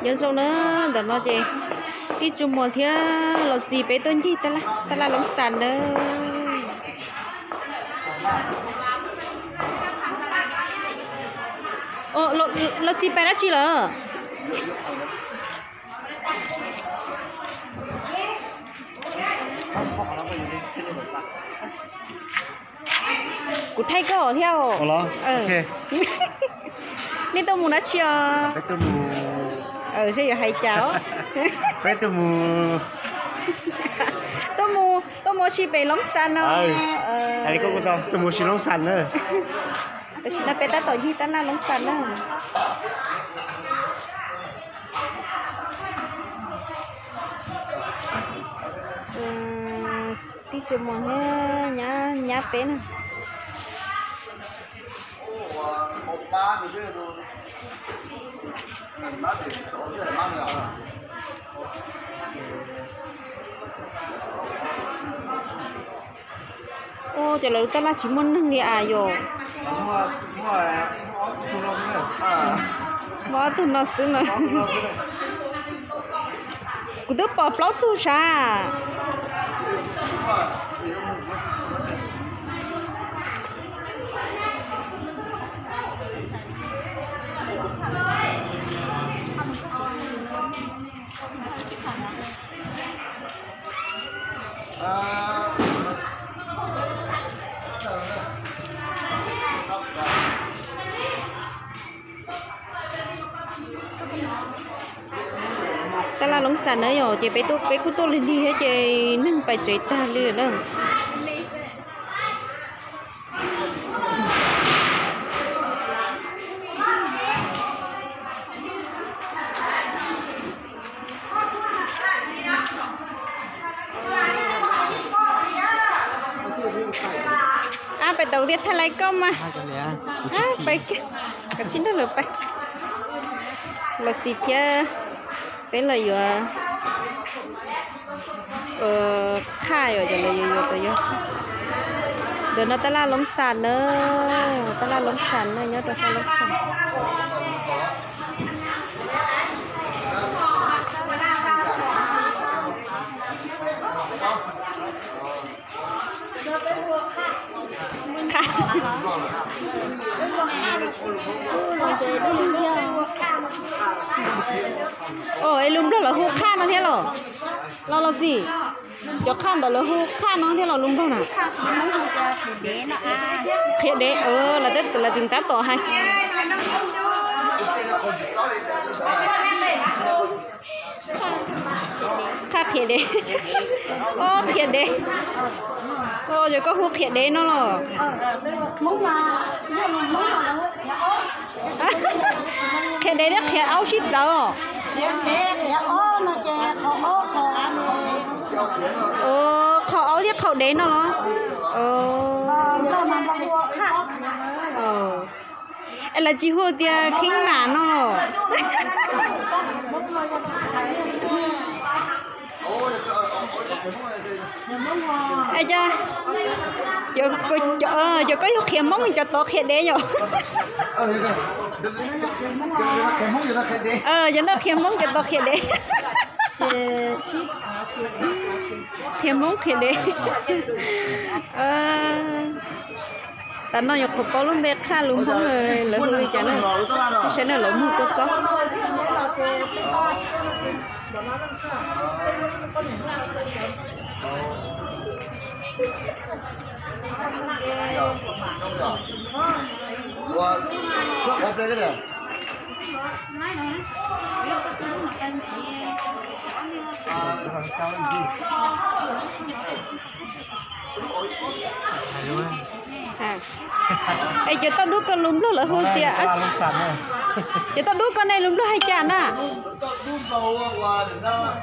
Nyob zoo na, ntawm no ces Tij Tsu Muas thiab Los Xis peb tuaj ncig taj laj Loob Xas na. Los Xis pais dab tsi lawm? Kuv thaij koj thiab os. Nej tuaj mus dab tsi os? Seb yuav hais cas os. Peb tuaj mus, tuaj mus ua si pem Loob Xas no. Tuaj mus ua si Loob Xas na. Tam sim no peb tab tom ncig taj laj Loob Xas na. Tij Tsu Muas thiab nyab peb na. Ua cas lawv taj laj tsis muaj neeg li as yom? Muaj ob tug no xwb na. Kuv twb pom plaub tug sav. Taj laj Loob Xas na yom, ces peb tuaj, peb kuj tuaj lig lig thiab ces neeg pais tsev tag li lawm na. Ab, pais tau tias thaij lais koj mas. Pais, kav tsij nrog lawv pais. Los Xis thiab peb los yuav qhaj yom, cov lawv yuav yuav tau yog. Ntawm no taj laj Loob Xas na, taj laj Loob Xas na, nyob rau sab Loob Xas. Oj, es lus Nplog lawv hu qhaj no thiab los? Los Los Xis, cov qhaj ntawd lawv hu qhaj no thiab los lus Nplog na? Qhia dev, lawv tseem tab tom hais. Qhaj qhia dev. Ob, qhia dev. Yog koj hu qhia dev no los? Qhia dev thiab qhia aub sib txawv os. Qhov aub thiab qhov dev no los? Es lawv tsis hu tias kheeb nam no los? Es cov, cov koj yog qhia Hmoob cov tod qhia dev yom? Cov no qhia Hmoob cov tod qhia dev. Qhia Hmoob qhia dev. Tam no nyuam qhuav paub lub npe qhaj lus Hmoob lawv hu li cas na. Saib na lawv muag kua txob. Es cov toj dub ko lus Nplog lawv hu tias, cov toj dub ko nej lus Nplog hais cas na?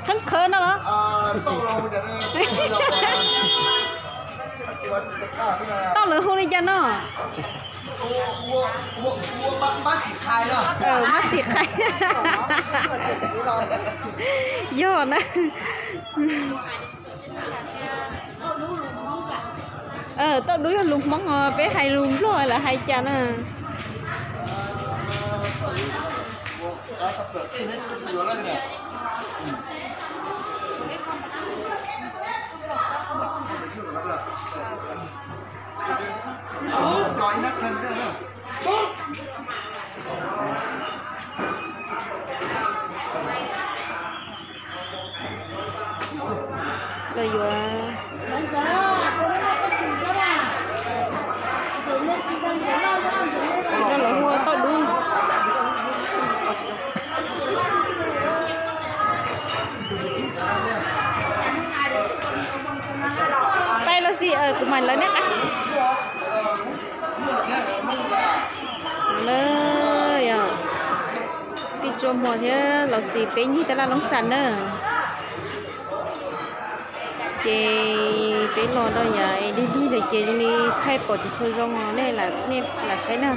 Qheeb qhawv no los? Toj lawv hu li cas no? Mab xim qhais. Yog na. Toj dub yog lus Hmoob os, peb hais lus Nplog lawv hais cas na? Los yuav, no lawv hu ua tauj dub. Peb los xij, kuv mam lawv nej qab. Yog tij Tsua Hmos thiab Los Xis peb ncig taj laj Loob Xas na. Ces peb los rau yav es lig lig lawm ces zoo li thaij pom tsis tshua zoo os, nej lam saib na.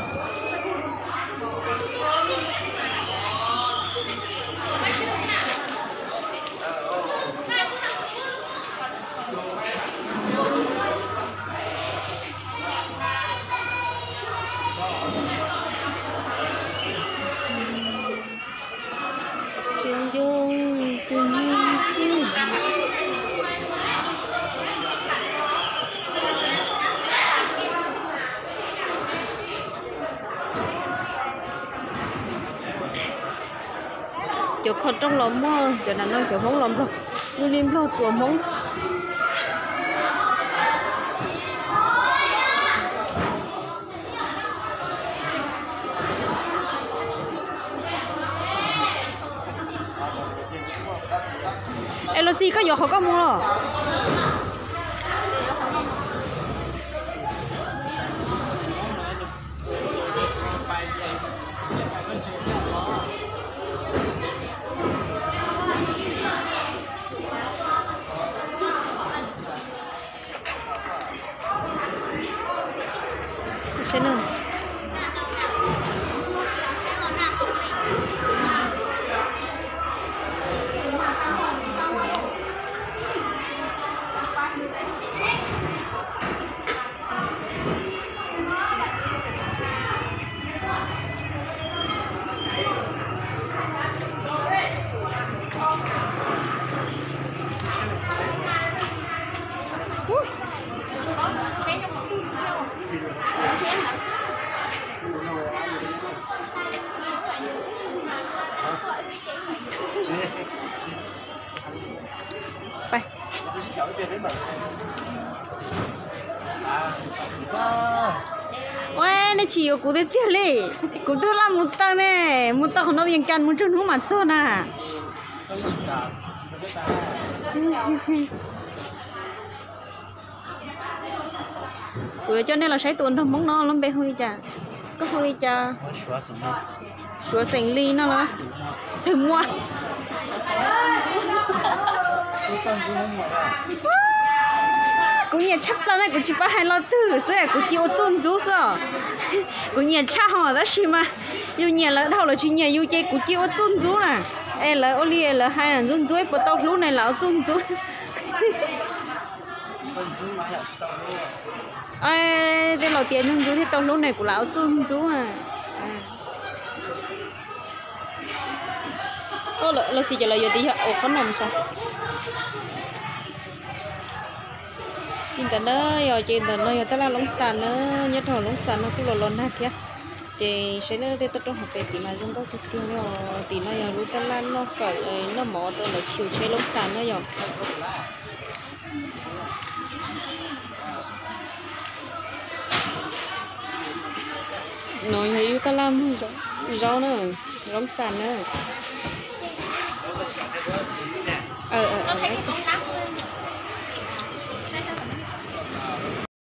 Cov kho rooj los muaj, cov nam no cov Hmoob los Nplog, lub li Nplog txuas Hmoob. Es Los Xis koj yuav qhov koj mus los? Ua, nej tsis yuav kuv tiag tiag li. Kuv twb laj mus tau ne, mus tau qhov no Vias Cas mus tsaug hnub mam txog na. Kuv yuav coj nej los saib tus nraug Hmoob no lub npe hu li cas? Koj hu li cas? Suav xeem Lis no los? Xeem Muas. Kuv nyiam tshaj plaws na, kuv tsis paub hais lo twg xwb, kuv cia ua txuj ntxub xwb os. Kuv nyiam tshaj ho tab sis mas yus nyiam lawv dhau lawv tsis nyiam yus ces kuv cia ua txuj ntxub na. Es lawv ua li lawv hais ntxub ntxub puas tau hlub ne, lam ua txuj ntxub. Tej laus tias ntxub ntxub thiaj tau hlub ne, kuv lam ua txuj ntxub. Los xij ces lawv yuav tias yog ua qhob noom sav. Li ntawd na, yog ces ntawm no yog taj laj Loob Xas na, nyob rau Loob Xas no kuj los los nag thiab. Ces saib nej tej toj roob hauv pes tim mas zoo nkauj tiag tiag li os. Tim no yog lub taj laj noj fawm noj mov rau lawv chiv tsheb Loob Xas na yog. No yog ib lub taj laj muag zaub na, Loob Xas na.